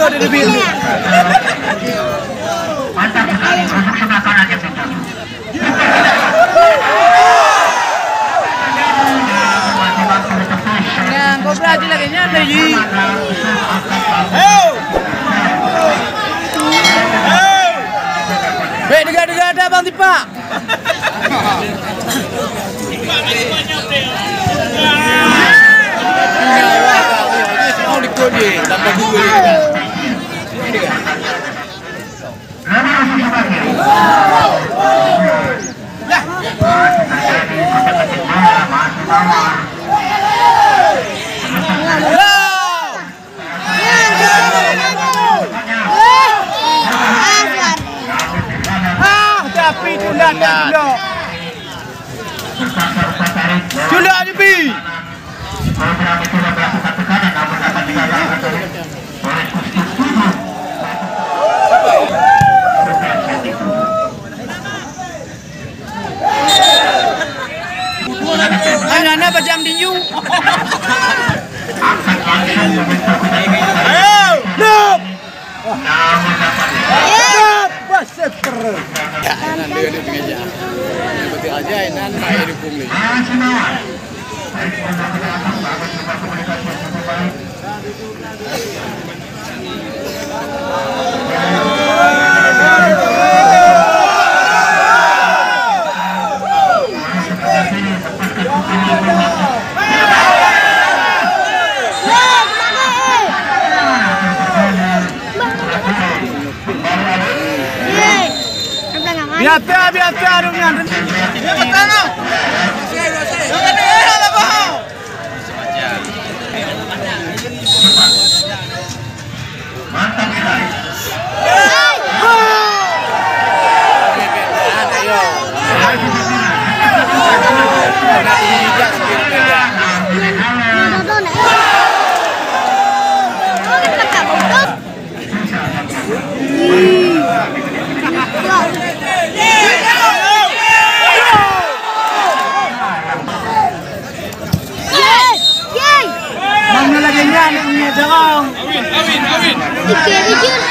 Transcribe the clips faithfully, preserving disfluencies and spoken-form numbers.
Ada di bilik. Nah, kau berarti lagi nyan lagi. Baik, dengar-dengar ada Bang Tipak. Ah, tapi tunda tak tunda. Tunda, Abi. Hana na pajam tinju. Ayo! Lop! Lop! Basket. Nan dia di meja. Betul aja nan saya dukung ni. Biasa, biasa, Rumian. Mana lagi nyan yang punya dorong? Awin, awin, awin. Ikut, ikut.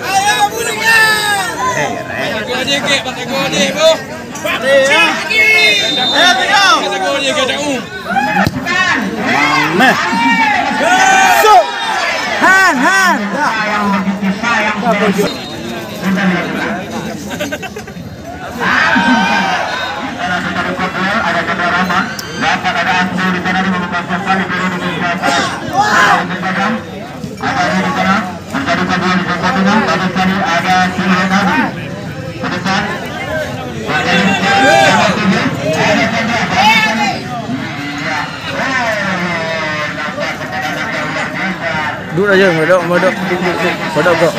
Ayo, bunyi. Pakai gojek, pakai gojek, bro. Pakai gojek, pakai gojek. Meh. Su. Han, han. Dah. Duek aja, modok, modok, modok, modok, modok.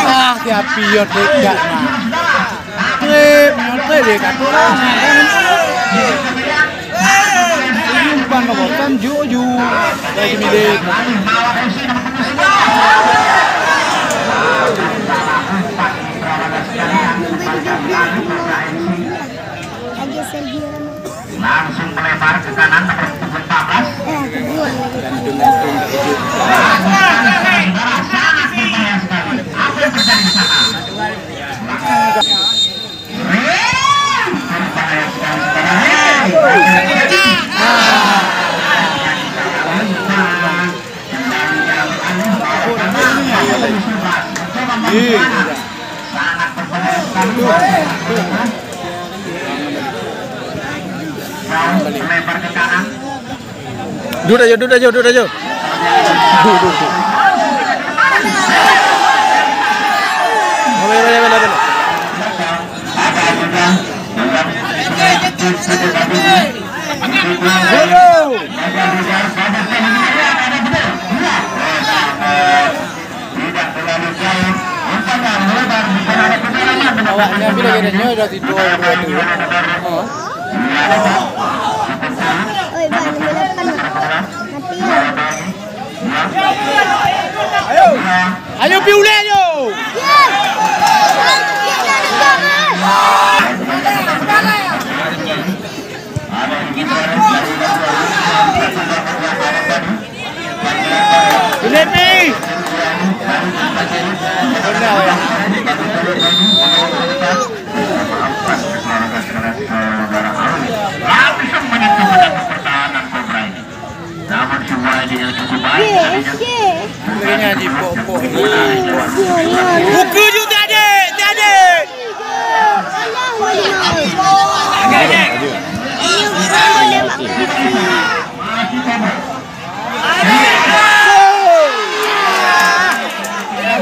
Ah, si api yo trép jak na. Trép, nyoe trép deh ka. Bukan mau bosan, ju, ju. Lagi milih. Lagi Sergio Ramos. Langsung melebar ke kanan, nomor punggung empat belas. Eh, kedua lagi. Sangat berbahaya sekali. Apa yang terjadi di sana? Berbahaya sekali, saudara. Duek aja, duek aja, duek aja. Duek, duek, duek. Boleh, boleh, boleh, boleh. Awaknyan bila kira nyoe dah tidur dua tu. Oh. Oi, bang, nombor lapan. Mati ya. Ayo pi ulèe nyoe. Yes. Filipi! Langsung menyentuh pedang pertahanan Kobra ini. Namun sebuah ini yang cukup baik tadinya. Bukan juga tadi, tadi.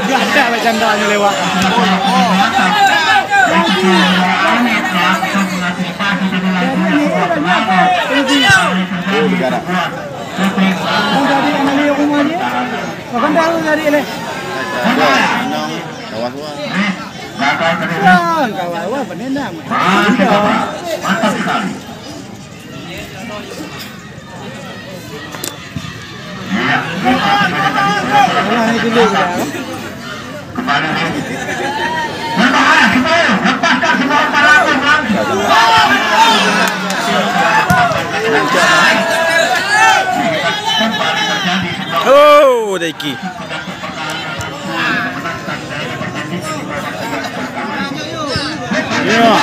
Gata macam dah ni lewat. Oh, negara. Mau jadi anak dia rumah dia? Bukan tahu dari ni. Bawah luar. Wah, kawan, wah, penendang. Mantap sekali. Wah, ini dulu ya. Kembali. Berbahaya, semua. Lepaskan semua umpan lambung, Bang. Kembali terjadi sebuah Oh, Daiki. Ya.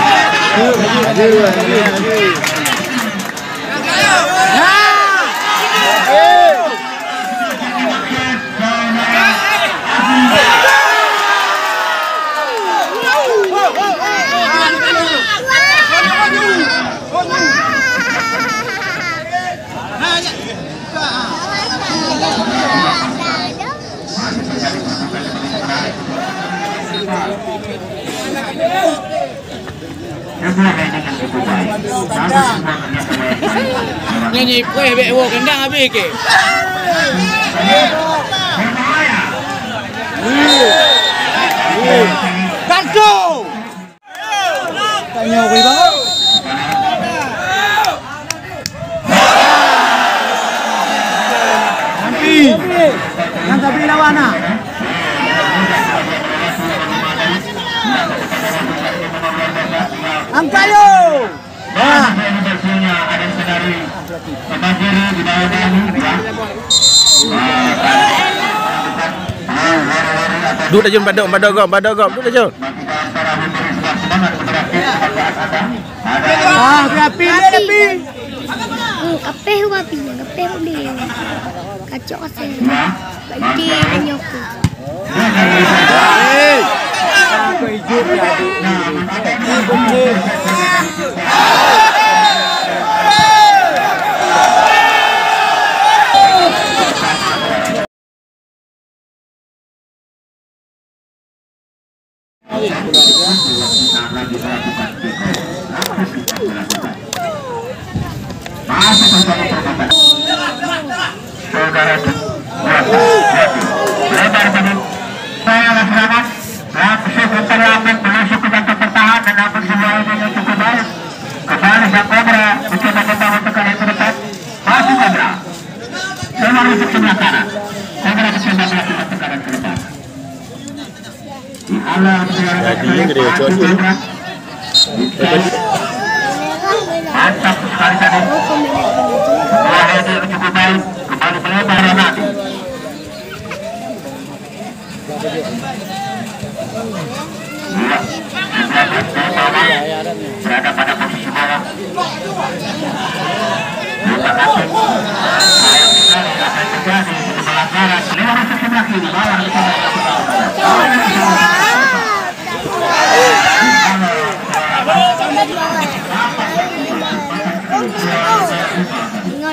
Nyanyi kueh bek wo kendang habis ke? Tanyoe bri bangat. Nanti. Yang tapi lawan ah. Angkat yo. Nah. Duek tajun, badok, badok gom, badok gom, duek tajun. Ah, api, api, api. Hmm, kapeh api, kapeh api. Kacok asai. Bagi nyoku. Hei. Aku hidup ya. Saudara, lebar tadi. Saya serangan, langsung umpan lambung, menuju ke kantong pertahanan, namun sebuah ini yang cukup baik. Kembali sang Kobra, mencoba membangun tekanan ke depan. Masih Kobra. Keluar untuk sebelah kanan. Kobra mencoba melakukan tekanan ke depan. Jadi, kena cocok dulu. Mantap sekali tadi. Wah, ini cukup baik. Kembali melebar nanti. Iya. Berada pada posisi bawah. Terima kasih. Sayang sekali apa yang terjadi. Pelanggaran. Lewat sebelah kiri. Bawah.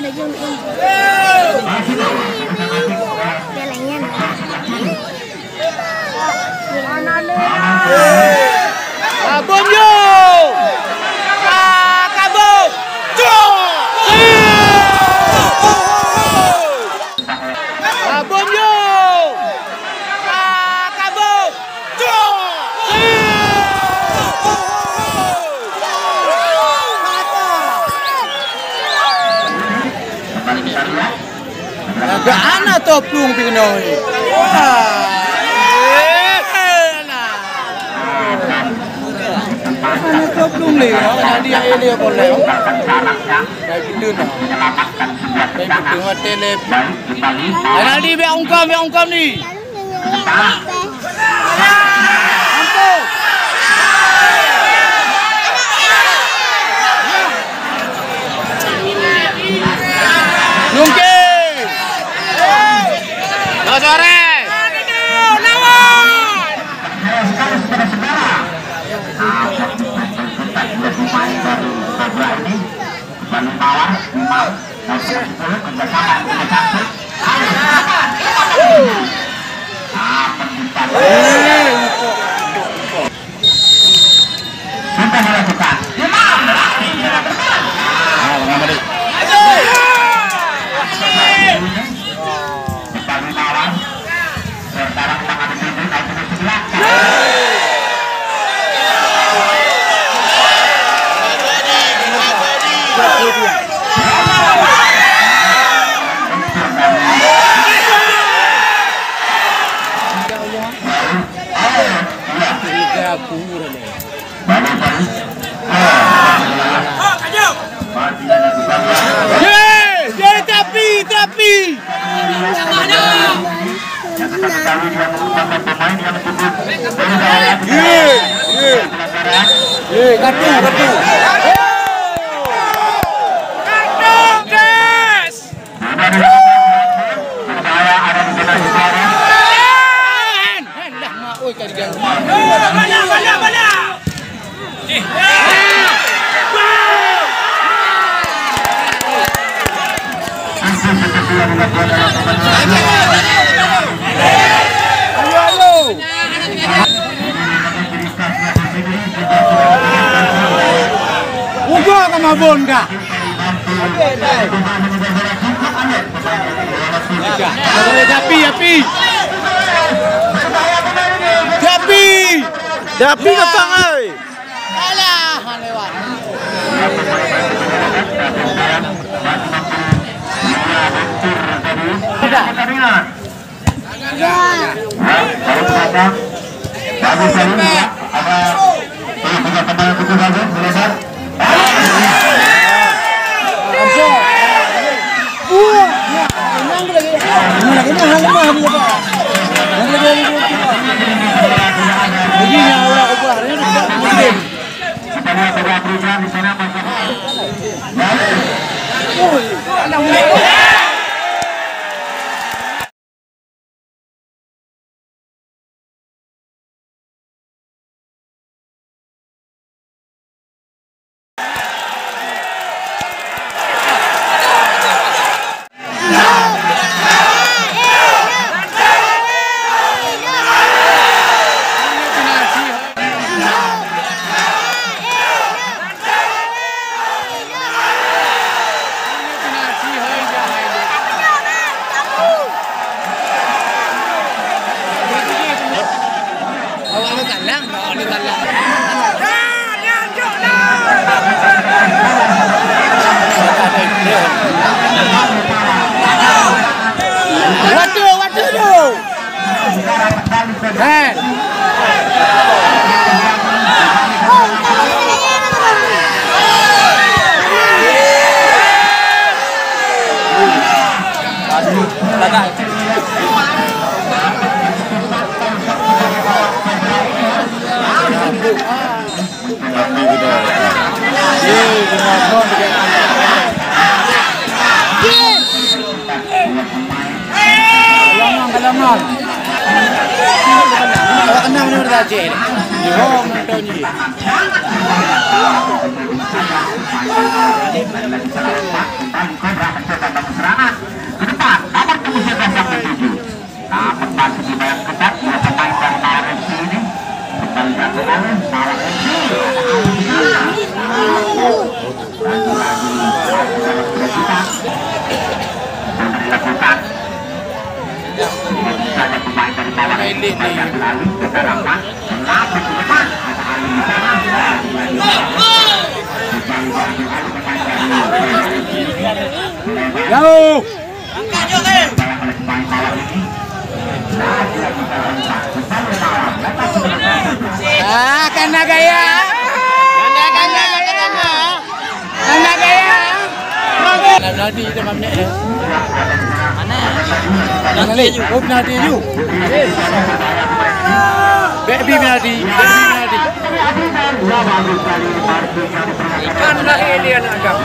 Kabum yo! Ah, kabum! Cok! Kabum yo! Ah, kabum! Cok! Kembali kita lihat. Agak ana toplung pih keunoe. Wah. Ana toplung lé, tadi air dia boleh. Dari betul dah. Dari betul hotel lé. Penalti biar ungkam, biar ungkam ni. Lungkeng! Dua sore! Lawan! Balik mawar, lima, satu, sepuluh, kerja sama, kerja cantik. Ayo, silakan. Ah, pendidikan. Sudah dilakukan. Imam, berarti dia bermain. Ah, Bang Ahmad. Balik mawar. Ye, ye, tapi, tapi. Ye, ye. Ye, katu, katu. Hen, hen, dah mak, oi, ka diganggu. Ayo, ayo. Uga ka mabon ka. Tapi, tapi. Tapi. Tapi ka tang ai. Alah, lewat. Ada. Waduh, waduh, waduh. Hei. Kalangan, kalangan. Awak kena mana dah cek. Di bawah menonton ni. Jauh. Ah, kana gaya. Kana gaya. Kana gaya. Nadi itu mana? Mana? Nadi. Oh, nadi you. Baby nadi. Baby nadi. Ikan lah ini anak agam.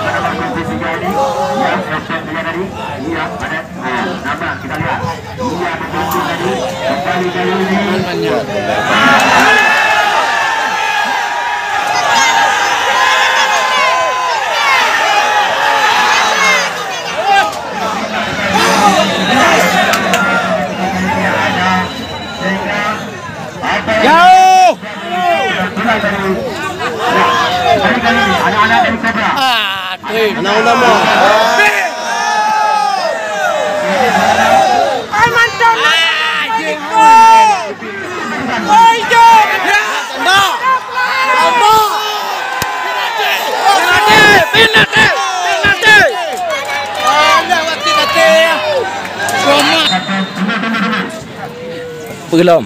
Jauh! Aduh. Anak ulama. Ai mantap. Oi, jom. Tembak. Tembak. Penalti. Penalti. Penalti. Banyak waktu kata ya. Selamat. Pegelom.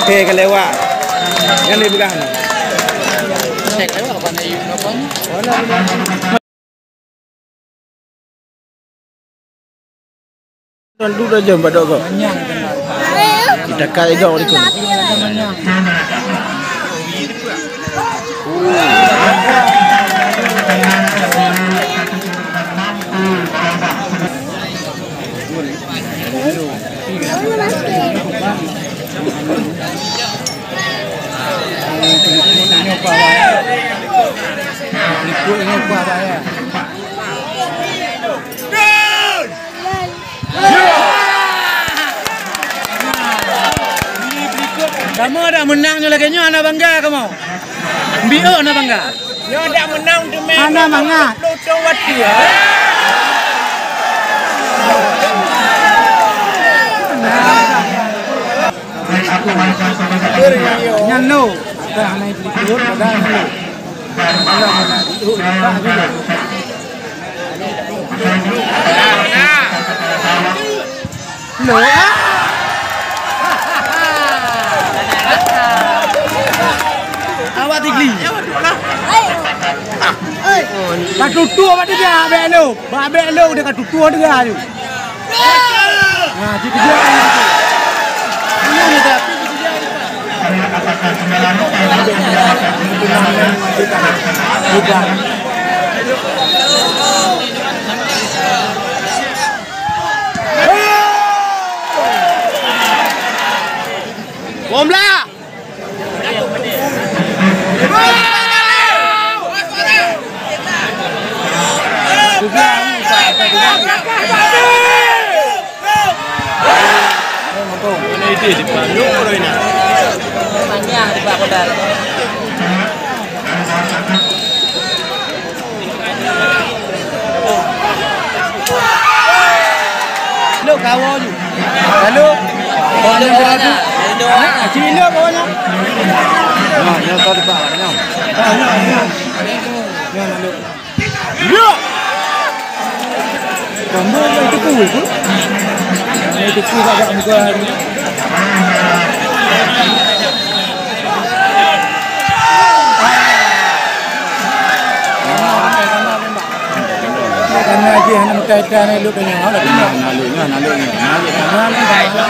Oke, kelewat. Yang dipegang. Cek lewat apa ni? Tuan tu dah jam pada kau. Kita kai kau di sini. Kamoe dah meunang nyoe lagèe nyoe hana bangga kamoe. Mbiyeuk hana bangga. Nyoe dah meunang teumé. Hana mangat. Lutông watèe. Nyan lo. Dah hana ikut, dah hana. Alah, alah, ikut, ikut, ikut. Loh, ah! Awak tigli. Ka tutoe awak tiga, bèk lo. Bak bèk lo, dia ka tutoe tiga tu. Nah, dia tiga. Ini dia dah. Bukan. Bomla! Panjang di bak pedal. Lok kawo ju. Lalu, kawo nyan beradu. Ha, sini lok kawo nyan. Nah, nyoe ka depan, nyoe. Ha, nyoe, nyoe. Nyoe, nyoe. Nyoe. Kamu yang tepu itu. Yang tepu kat muka hari. Karena dia hanya muka-muka ni, lu tanya, oh, lagi nak. Nah, nah, lu, nah, nah, lu, nah, nah, lu, nah, nah, lu.